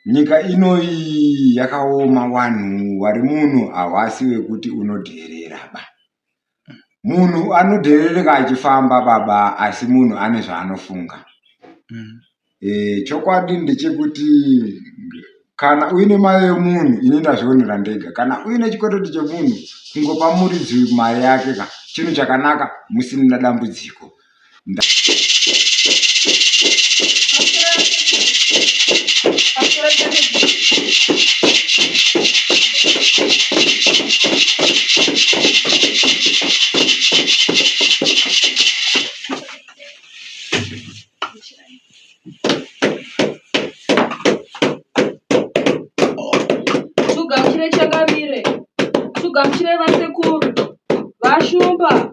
Nyika inoyi yakaoma wanhu wari munhu hawasi wekuti unodheerera ba. Munhu anodheerereka achifamba baba asi munhu ane zvaanofunga. E, chokwadi ndechekuti kana uine mari yemunhu ini ndazvionera ndega kana uine chikwereti chemunhu kungopa muridzi mari yake ka chinhu chakanaka musina dambudziko. Tugamuchire changamire, tugamuchire vasekuru, vashumba,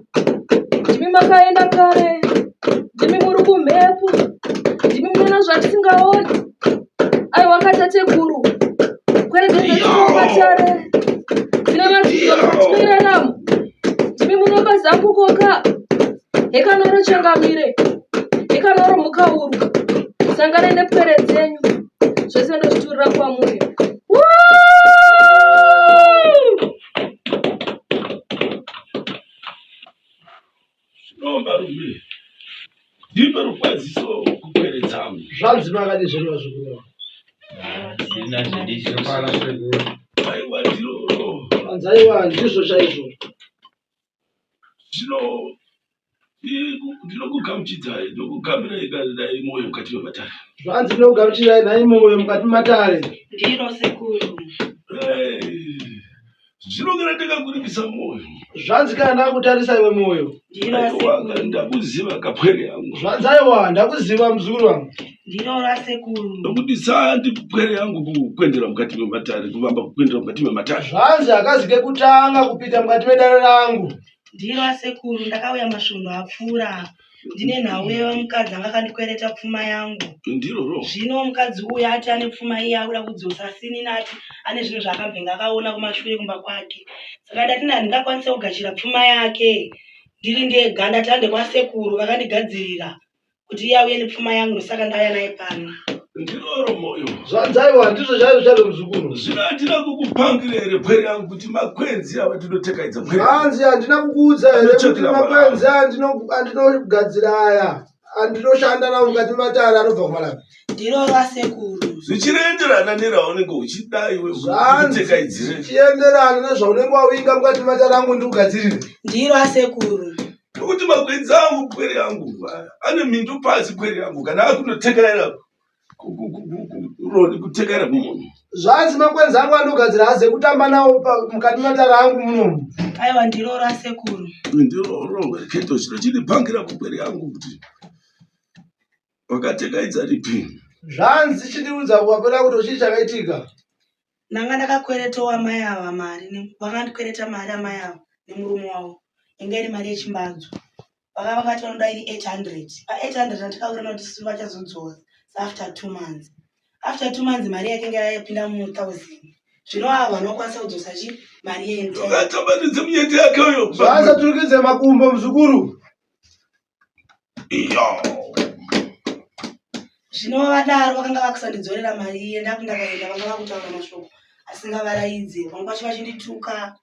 ndimi makaenda kare, ndimi muri kumhepo, ndimi munoona zvatisingaoni. Aiwa katateguru, kweredzo dzatinobatare, dzine madzidzo mukati ndimi munopa zambuko ka. Hekanoro changamire, hekanoro mukauru, sangane nepwere dzenyu, zvese ndozviturira kwamuri. Zvinomba rume, ndipe rukwaziso kupwere dzangu. Zvanzi makadii zvenyu vazukuru vangu? Aiwa ndiroro. Zvanzi aiwa ndizvo chaizvo. Zvino ndinokugamuchidzai, ndinokugamuchirai nhai moyo mukati mematare. Zvanzi ndinokugamuchirai nhai moyo mukati mematare. Ndiro sekuru. Zvino kana ndakakuripisa moyo. Zvanzi kana ndakutarisa iwe moyo. Ndiro sekuru. Ndakuziva kapwere yangu. Zvanzi aiwa ndakuziva muzukuru wangu. Ndiro rasekuru. Nokuti sandi pwere yangu kukwendera mukati mematare, kuvamba kukwendera mukati mematare. Zvanzi hakazi kekutanga kupinda mukati medare rangu. Ndiro asekuru, ndakauya masvondo apfuura ndine nhau yemukadzi anga akandikwereta pfuma yangu. Ndiroro. Zvino mukadzi uyu ati ane pfuma iye akuda kudzosa asi inini ati ane zvinhu zvaakambenge akaona kumashure kumba kwake. Saka ndati handingakwanise kugashira pfuma yake ndiri ndega, ndati hande kwasekuru vakandigadzirira kuti iye auye nepfuma yangu ndosaka ndauya naye pano. Ndiroro moyo. Zvanzi aiwa ndizvo chaizvo chaizvo muzukuru. Zvino handina kukupangira here pwere yangu kuti makwenzi ava tinotekaidza pwere. Zvanzi handina kukuudza here kuti makwenzi andinogadzira aya andinoshanda nawo mukati mematare anobva kuMalawi. Ndiroro asekuru. Zvichienderana neraunenge uchida iwe Zvanzi kutekaidzire. zvichienderana nezvaunenge wawinga mukati mematare angu ndikugadzirire. Ndiro asekuru. Nokuti makwenzi angu pwere yangu ane mhindu pasi pwere yangu kana akunotekaira roni kutekaira kumunhu. Zvanzi makwenzi angu andogadzira hazi ekutamba nawo mukati mematare angu munomu. Aiwa ndiroro asekuru. Ndiroro keto chino chindipangira kupwere yangu kuti wakatekaidza ripi. Zvanzi chindiudza wapera kuti chii chakaitika. Ndanga ndakakweretawo amai ava mari, vakandikwereta mari amai ava nemurume wavo. Inga iri mari yechimbadzo. Vaka vakati vanoda iri 800. Pa 800 andikawirirana kuti isu vachazodzosa after 2 months. After 2 months mari yake inga yapinda mu 1000. Zvino ava vanokwanisa kudzosa chi mari yente. Wakatambanudza munyende yake uyo. Zvanzi aturikidze makumbo muzukuru. Iyo. Zvino vadaro vakanga vakusandidzorera mari iye ndakundakaenda vanga vakutaura mashoko asingavaraidze vamwe vacho vachindituka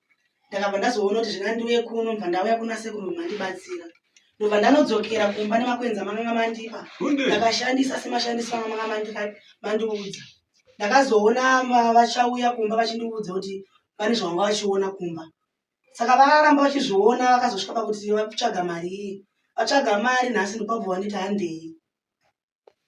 ndakabva ndazoona kuti zvina ndiuye kuno ndobva ndauya kuna sekuru mandibatsira ndobva ndanodzokera kumba nemakwenzi amakanga mandipa ndakashandisa semashandisiro amanga mandiudza ndakazoona vachauya kumba vachindiudza kuti pane zvavanga vachiona kumba Saka vakaramba vachizviona vakazosvika pakuti vatsvaga mari iyi. Vatsvaga mari nhasi ndopabva wanditi handei.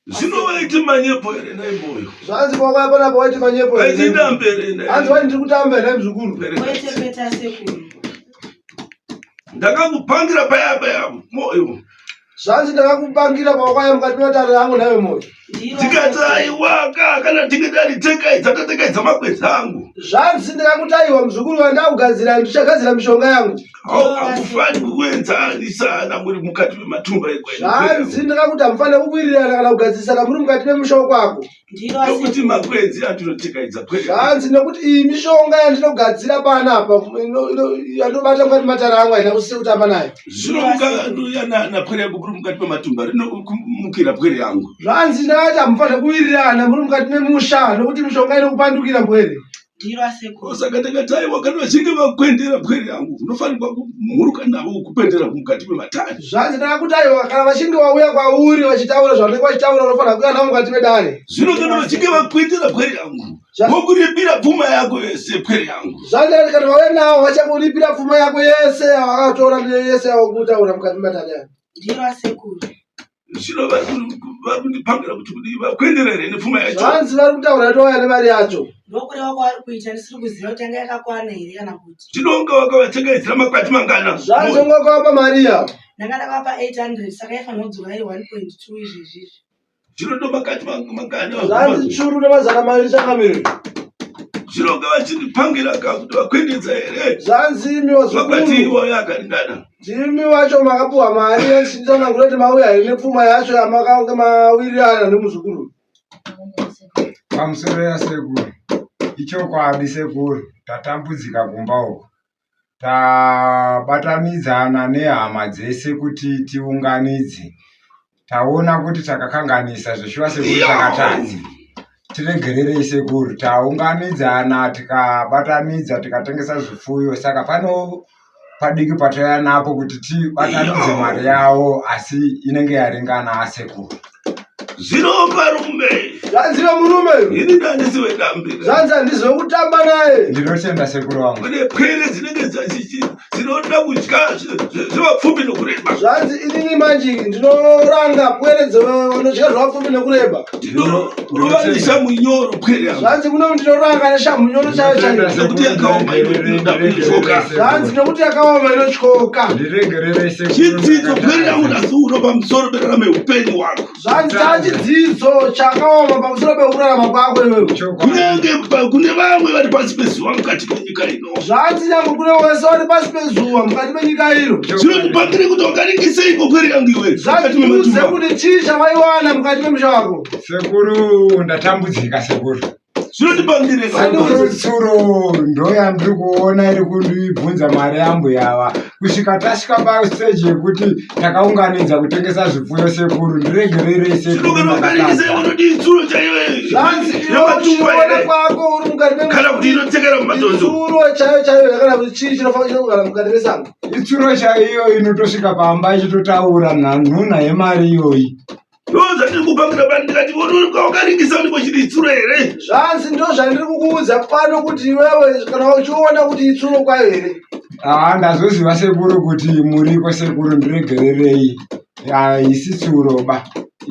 Zvino waiti manyepo here nhai moyo? Zvanzi kwakauya panapa waiti manyepo here? Waiti dambe here nhai? Hanzi waiti ndiri kutamba here nhai muzukuru? Kwete kwete asekuru. Ndakakupangira paya paya moyo. Zvanzi ndakakupangira pawakauya mukati mematare angu nhaiwe moyo. Ndikati aiwaka kana tinge taritekaidza tatekaidza makwenzi angu. Zvanzi ndikakuti aiwa muzukuru wandakugadzira ndichagadzira mishonga yangu. Haufani kuenzanisana muri mukati mematumba ekwenyu. Zvanzi ndakakuti hamufanire kuwirirana kana kugadzirisana muri mukati memusha wekwako. Nokuti makwenzi andinotekaidza kwete. Zvanzi nekuti iyi mishonga yandinogadzira panapa yandinobata mukati matara angu haina kusise kutamba nayo. Zvino mukanouya napwere yangu kuri mukati mematumba rinomukira pwere yangu. Zvanzi Ndakati hamufanire kuwirirana muri mukati memusha nokuti mishonga inokupandukira pwere. Ndiro asekuru. Saka ndakati aiwa kana vachinge vakwendera pwere yangu unofanirwa kumhuruka navo kupendera mukati mematare. Zvanzi ndakakuti aiwa kana vachinge vauya kwauri vachitaura zvavanenge vachitaura unofanira kuuya navo mukati medare. Zvino kana vachinge vakwendera pwere yangu vokuripira pfuma yako yese pwere yangu. Zvanzi ndakati kana vauya navo vachakuripira pfuma yako yese yavakatora yese yavakutaura mukati mematare aya. Ndiro asekuru. Zvino vari kundipangira kuti kudii vakuendera here nepfuma yacho? Zvanzi vari kutaura kuti vauya nemari yacho. Ndokureva kwavari kuita ndisiri kuziva kuti yanga yakakwana here kana kuti. Zvino unga wakavatengaizira makwati mangana? Zvanzi unga wakavapa mari yavo. Ndanga ndakavapa 800 saka yaifanira kudzoka iri 1.2 izvezvi izvi. Zvino ndomakati mangana? Zvanzi churu nemazana maviri changamire. Zvino unga vachindipangira ka kuti vakuendedza here? Zvanzi imi vazukuru. Makwati iwayo akaringana. Ndimi wacho makapuwa mari yechitsanangura kuti mauya here nepfuma yacho yamakange mawirirana nemuzukuru. Pamusoro yasekuru, ichokwadi sekuru, tatambudzika kumba uku. Tabatanidzana nehama dzese kuti tiunganidze. Taona kuti takakanganisa zveshuwa sekuru takatadza. Tiregererei sekuru, taunganidzana tikabatanidza tikatengesa zvipfuyo saka pano padiki patauya napo kuti tibatanidze mari yavo asi inenge yaringana asekuru. Zvino varume. Zvanzi vamurume. Ini ndandisi wedambe. Zvanzi handisi wekutamba naye. Ndinotenda sekuru wangu. Kune pwere dzinenge dzinoda kudya zvevapfumi nokureba. Zvanzi inini manje ndinoranga pwere dzevanodya zvevapfumi nokureba. Ndinorova neshamhu nyoro pwere yangu. Zvanzi kuno ndinoranga neshamhu nyoro chaiyo chaiyo. Nekuti yakaoma inoda kutyoka. Zvanzi nekuti yakaoma inotyoka. Ndiregererei sekuru. Chidzidzo pwere yangu nhasi uno pamusoro perarama yeupenyu hwako. Zvanzi chachidzidzo chakaoma pamusoro pekurarama kwako iwewe. Kunyange kune vamwe vari pasi pezuva mukati menyika ino. Zvanzi nyange kune wese vari pasi pezuva mukati menyika ino. Zvino ndipangire kuti wakaringiseiko pwere yangu iwe. Zvanzi ndiudze kuti chii chavaiwana mukati memusha wako. Sekuru ndatambudzika sekuru. Zvinondipangire sekuru tsuro ndoyandiri kuona iri kundibvunza mari yambuya ava kusvika tasvika pastage yekuti takaunganidza kutengesa zvipfuyo sekuru ndiregererei sekuru tsuro chaiyo Zvanzi iwe kwako uri mukati kana kuti inotekera mumatondo tsuro chaiyo chaiyo kana kuti chii chinofanira kugara mukati mesango itsuro chaiyo inotosvika pamba ichitotaura nhuna yemari iyoyi Ndozvandiri kupangira pano ndikati wakaringisa ndipo chiri itsuro here? Zvanzi ndozvandiri kukuudza pano kuti iwewe kana uchiona kuti itsuro kwayo here? Ah, ndazoziva sekuru kuti muriko sekuru ndiregererei. Haisi tsuro ba.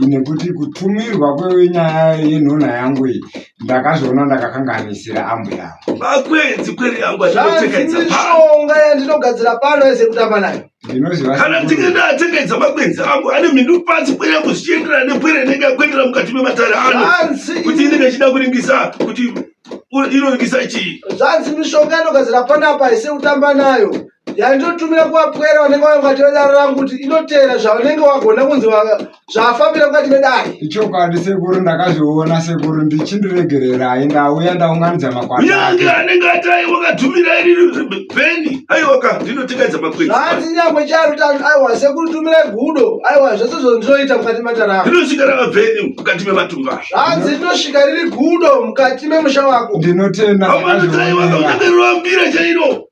Nekuti kutumirwa kwenyaya yenhunha yangu iyi ndakazviona ndakakanganisira ambuya angu. Makwenzi kwere yangu atinotengaidza pano. Mishonga yandinogadzira pano yese kutamba nayo. Ndinoziva Kana ndinge ndatengedza makwenzi angu ane mhindu pasi pwere yangu zvichienderana nepwere inenge yakwendera mukati mematare ano Zvanzi kuti inenge ichida kuringisa kuti inoringisa chii. Zvanzi mishonga inogadzira panapa ise kutamba nayo yandinotumira kuvapwere vanenge vauya mukati medare rangu kuti inoteera zvavanenge vagona kunzi zvafambira mukati medare. Ichokwadi sekuru ndakazviona sekuru ndichindiregererai ndauya ndaunganidza makwati. Kunyange anenge ati aiwa katumira iri bheni aiwa ka ndinotengaidza makwenzi. Zvanzi nyangwe charo tanu aiwa sekuru tumirai gudo aiwa zvese zvo ndinoita mukati matare ako. Rinosvika rava bheni mukati mematumba. Zvanzi rinosvika riri gudo mukati memusha wako. Ndinotenda ndakazviona. Aiwa ka unenge roambira chairo.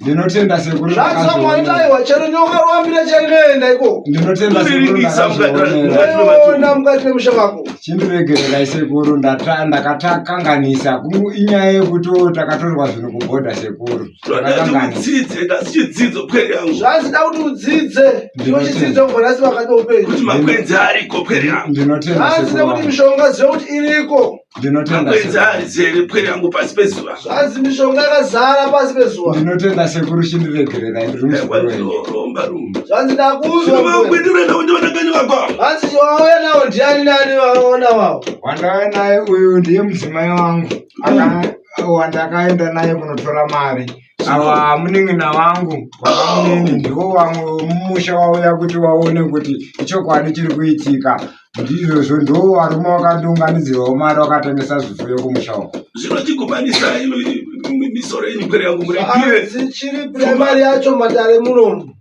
Ndinotenda sekuru. Zvanzi vamwe vanoti aiwa chero nyoka roambira chainoenda ikoko. Ndinotenda sekuru ndakazviona mukati memusha wako. Chindiregererai sekuru ndakatakanganisa. Inyaya yekuti takatorwa zvinhu kubhodha sekuru. Takakanganisa. Chidzidzo pwere yangu. Zvanzi da kuti udzidze. Ndiwo chidzidzo kubva nhasi pakati peupenyu. Kuti makwenzi ariko pwere yangu. Ndinotenda Zvanzi sekuru. nekuti mishonga ziva kuti iriko. Ndinotenda Makwenzi arizere pwere yangu pasi pezuva. Zvanzi mishonga yakazara pasi pezuva. Ndinotenda sekuru chindiregererai ndiri muzukuru wenyu. Ndinoromba rumba. Zvanzi ndakunzwa. Zvinovakwindira nawo ndivanangani vako. Zvanzi wauya nawo ndiani nani vaona wavo. Wandauya naye uyu ndiye mudzimai wangu. Wandakaenda naye kunotora mari. Ava munin'ina wangu vakamunini ndiwo vamwe vemumusha wauya kuti vaone kuti ichokwadi chiri kuitika. Ndizvozvo ndo varume vakandiunganidzirawo mari vakatengesa zvipfuyo kumusha uko. Zvino chigumanisa misoro yenyu pwere yangu muripire. Dzichiri primary yacho matare munomu.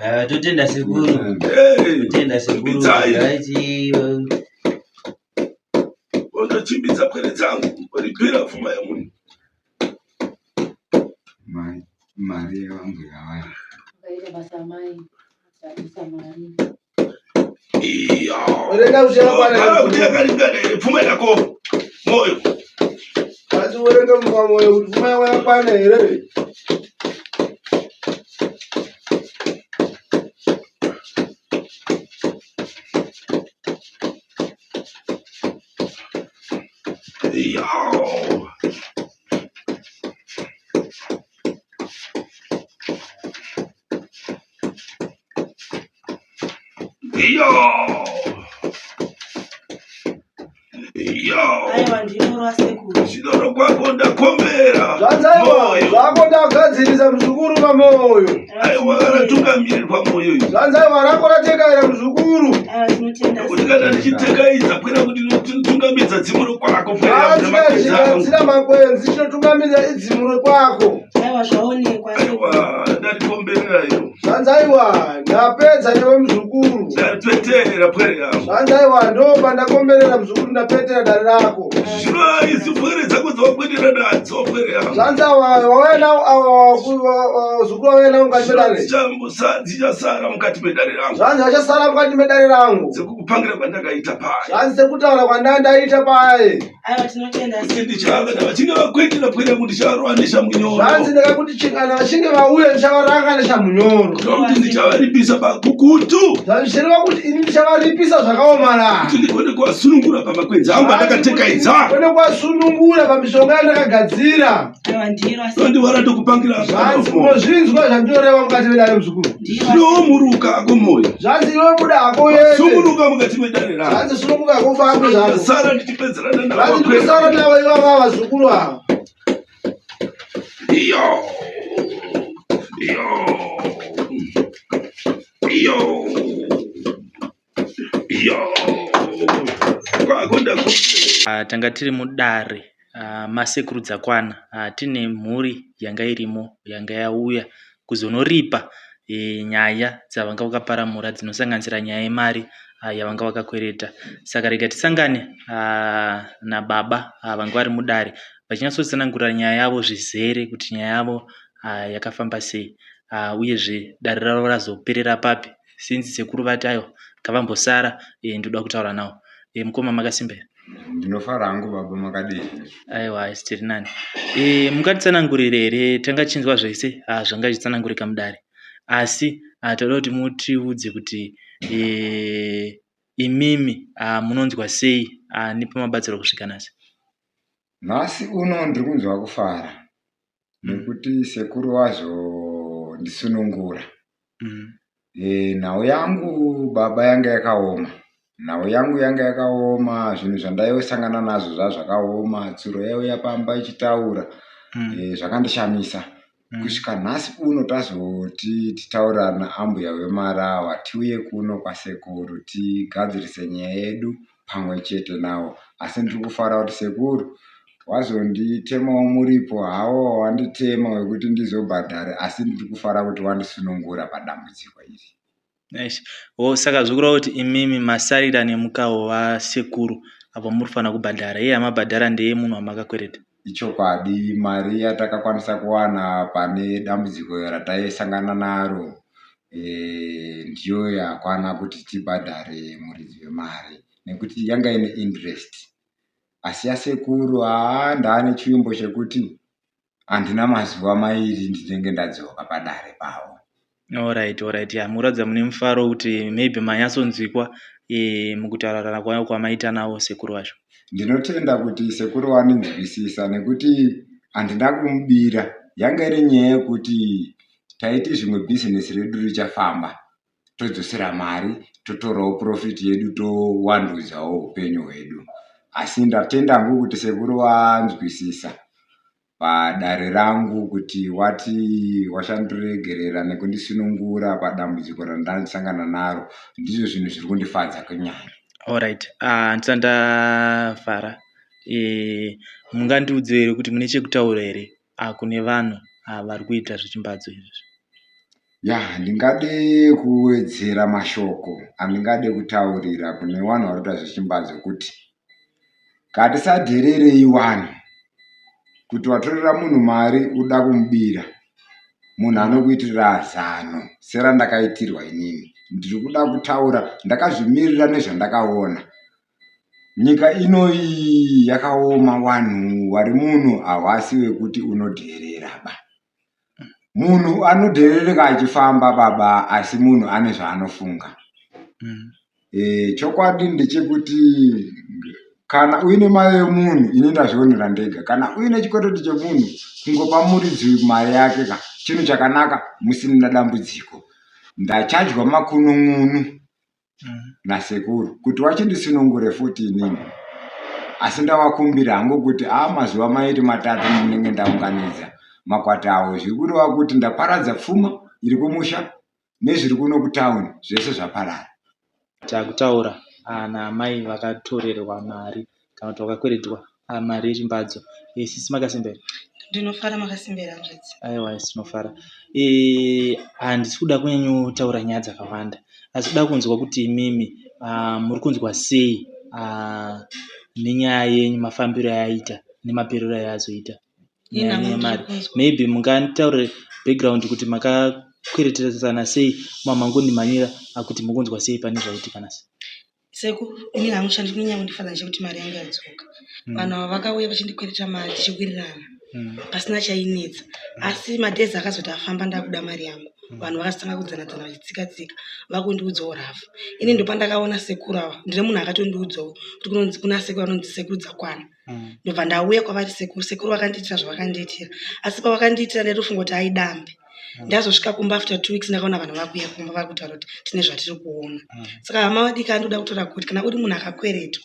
Eh, totenda sekuru. Totenda sekuru. Pwere dzangu ripira pfuma yemunhu. Mari yevangu yavari. Vakaita basa amai, sabisa mari. Iya. Verenga kuti yakakwana Kana kuti yakaringana here pfuma yako moyo. Asi uverenge mumamwoyo kuti pfuma yako yakakwana here. Iya. Iyo. Iyo. Aiwa ndinoro asekuru. Chidoro kwako ndakombera. Zvanzaiwa Moyo. zvako ndagadzirisa muzukuru pamoyo. Aiwa ratungamirirwa moyo iyo. Zvanzaiwa rako ratekaira muzukuru. Aiwa tinotenda Kuti kana ndichitekaidza kwera kuti ndinotungamidza dzimu rokwako pwera Zvanzi chigadzira makwenzi chinotungamidza idzimu rekwako. Aiwa zvaonekwa asekuru. Aiwa ndarikomberera iyo. Zvanzaiwa ndapedza newe muzukuru. Ndaripetera pwere yangu. Zvanzaiwa ndo pandakomberera muzukuru ndapetera dare rako. Zvino idzi pwere dzako dzawakwedera nadzo pwere yangu. Zvanzaiwa wauya nawo awa zukuru wauya nawo mukati medare. Dzichasara mukati medare rangu. Zvanzi vachasara mukati medare rangu. Sekukupangira kwandakaita paya. Zvanzi sekutaura kwandandaita paye. Aiwa tinotenda Kuti asekuru. ndichava kana vachinge vakwetera pwere yangu ndicharova neshamunyoro. Zvanzi ndakakuti kana vachinge vauya ndichavaranga neshamunyoro. Ndokuti ndichavaripisa pakukutu. Zvichireva kuti ini ndichavaripisa zvakaomarara. Kuti ndigone kuvasunungura pamakwenzi angu andakatekaidza. Kone kuvasunungura pamishonga yandakagadzira. Aiwa ndiro asekuru. Ndondiwara ndokupangira Zvanzi pano. unozvinzwa zvandinoreva mukati medare muzukuru. Ndiro Zvinomuruka ako moyo. Zvanzi iwe buda hako uende. Sungunuka mukati medare rangu. Zvanzi sununguka hako ufambe zvako. Sara ndichipedzerana navo Zvanzi ndikusara navo ivava vazukuru ava. Iyo. Iyo. Iyo. Iyo. Kwako ndaku. Tanga tiri mudare masekuru Dzakwana. Tine mhuri yanga irimo yanga yauya kuzonoripa nyaya dzavanga vakaparamura dzinosanganisira nyaya yemari yavanga vakakwereta. Saka rega tisangane nababa vanga vari mudare vachinyatsotsanangura nyaya yavo zvizere kuti nyaya yavo yakafamba sei uyezve dare ravo razoperera papi since sekuru vati aiwa ngavambosara ndoda kutaura navo. Mukoma makasimba here? Ndinofara hangu baba makadii? Aiwa haisi tiri nani. Mungatitsanangurire here tanga tichinzwa zvese zvanga zvichitsanangurika mudare asi toda kuti mutiudze kuti imimi munonzwa sei nepamabatsirwa kusvika nhasi? Nhasi uno ndiri kunzwa kufara nekuti sekuru vazondisunungura. Nhau yangu baba yanga yakaoma. Nhau yangu yanga yakaoma, zvinhu zvandaisangana nazvo zvazvakaoma. Tsuro yaiuya pamba ichitaura zvakandishamisa. Kusvika nhasi uno tazoti titaurana naambuya vemarawa tiuye kuno kwasekuru tigadzirise nyaya yedu pamwe chete navo. Asi ndiri kufara kuti sekuru wazonditemawo muripo hawo wanditema wekuti ndizobhadhare asi ndiri kufara kuti wandisunungura padambudziko iri. Eish. Oh, saka zvikureva kuti imimi masarira nemukawo wasekuru apo muri kufanira kubhadhara. Iye amabhadhara ndeye munhu wamakakwereta. Ichokwadi mari yatakakwanisa kuwana pane dambudziko rataisangana naro ndiyo yakwana kuti tibhadhare muridzi wemari nekuti yanga ine interest. Asi yasekuru haa ndaane chivimbo chekuti handina mazuva mairi ndinenge ndadzoka padare pavo. Alright, alright. Yeah, muratidza mune mufaro kuti maybe manyatsonzwikwa mukutaurirana kwamaita navo sekuru vacho. Ndinotenda kuti sekuru vanonzwisisa nekuti handina kumubira. Yanga iri nyaya yekuti taiti zvimwe bhizinesi redu richafamba todzosera mari totorawo profit yedu towandudzawo upenyu hwedu. Asi ndatenda hangu kuti sekuru vanzwisisa padare rangu kuti wati wachandiregerera nekundisunungura padambudziko randasangana naro. Ndizvo zvinhu zviri kundifadza kunyanya. Alright, ndisati ndavhara mungandiudze here kuti mune chekutaura here kune vanhu vari kuita zvechimbadzo izvi? Ya, ndingade kuwedzera mashoko andingade kutaurira kune vanhu vari kuita zvechimbadzo kuti Ngatisadhererei vanhu kuti watorera munhu mari uda kumubira. Munhu anokuitira zano serandakaitirwa inini. Ndiri kuda kutaura ndakazvimirira nezvandakaona. Nyika inoyi yakaoma wanhu wari muno hawasi wekuti unodherera ba. Munhu anodherereka achifamba baba asi munhu ane zvaanofunga. E, chokwadi ndechekuti kana uine mari yemunhu ini ndazvionera ndega kana uine chikwereti chemunhu kungopa muridzi mari yake ka chinhu chakanaka musina dambudziko ndachadya makunun'unu nasekuru kuti wachindisunungure futi inini asi ndavakumbira hangu kuti a mazuva mairi matatu ndinenge ndaunganidza makwati awo zviri kureva kuti ndaparadza pfuma iri kumusha nezviri kuno kutauni zvese zvaparara. Takutaura naamai vakatorerwa mari kana kuti vakakweretwa mari yechimbadzo. Eh, sisi makasimba here? Ndinofara makasimba here hanzvadzi? Aiwa tinofara. Eh, handisi kuda kunyanyotaura nyaya dzakawanda asi kuda kunzwa kuti imimi ah, muri kunzwa sei ah, nenyaya yenyu mafambiro ayaita nemaperero ayazoita nyaya Inhamo yemari ndiri kunzwa. maybe munganditaurire background kuti makakwereteresana sei mamangondimhanyira kuti mukunzwa sei pane zvaitika nhasi Sekuru, inini hangu chandinonyanya kundifadza ndechekuti mari yangu yadzoka. Vanhu ava vakauya vachindikwereta mari tichiwirirana pasina chainetsa. Asi madays akazoti afamba ndakuda mari yangu. Vanhu vakazotanga kudzana-dzana vachitsika tsika vakundiudzawo rafu. Ini ndopandakaona sekuru ava, ndine munhu akatondiudzawo kuti kunonzi kuna sekuru vanonzi sekuru Dzakwana. Ndobva ndauya kwavari sekuru, sekuru vakandiitira zvavakandiitira. Asi pavakandiitira ndaitofunga kuti aidambe. Ndazosvika kumba after 2 weeks ndakaona vanhu vakuuya kumba vakutaura kuti tine zvatiri kuona. Saka hama vadiki andoda kutaura kuti kana uri munhu akakweretwa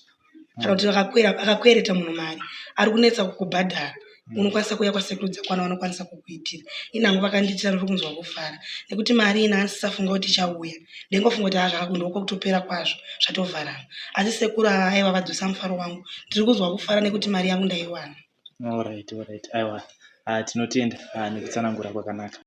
kana kuti akakwereta munhu mari ari kunetsa kukubhadhara unokwanisa kuuya kwasekuru Dzakwana vanokwanisa kukuitira. Ini hangu vakandiitira ndiri kunzwa kufara nekuti mari ini handisafunga kuti ichauya. Ndaingofunga kuti haa zvakakundokutopera kwazvo zvatovharana. Asi sekuru ava aiwa vadzosa mufaro wangu. Ndiri kunzwa kufara nekuti mari yangu ndaiwana. Alright, alright. Aiwa, tinotenda nekutsanangura kwakanaka.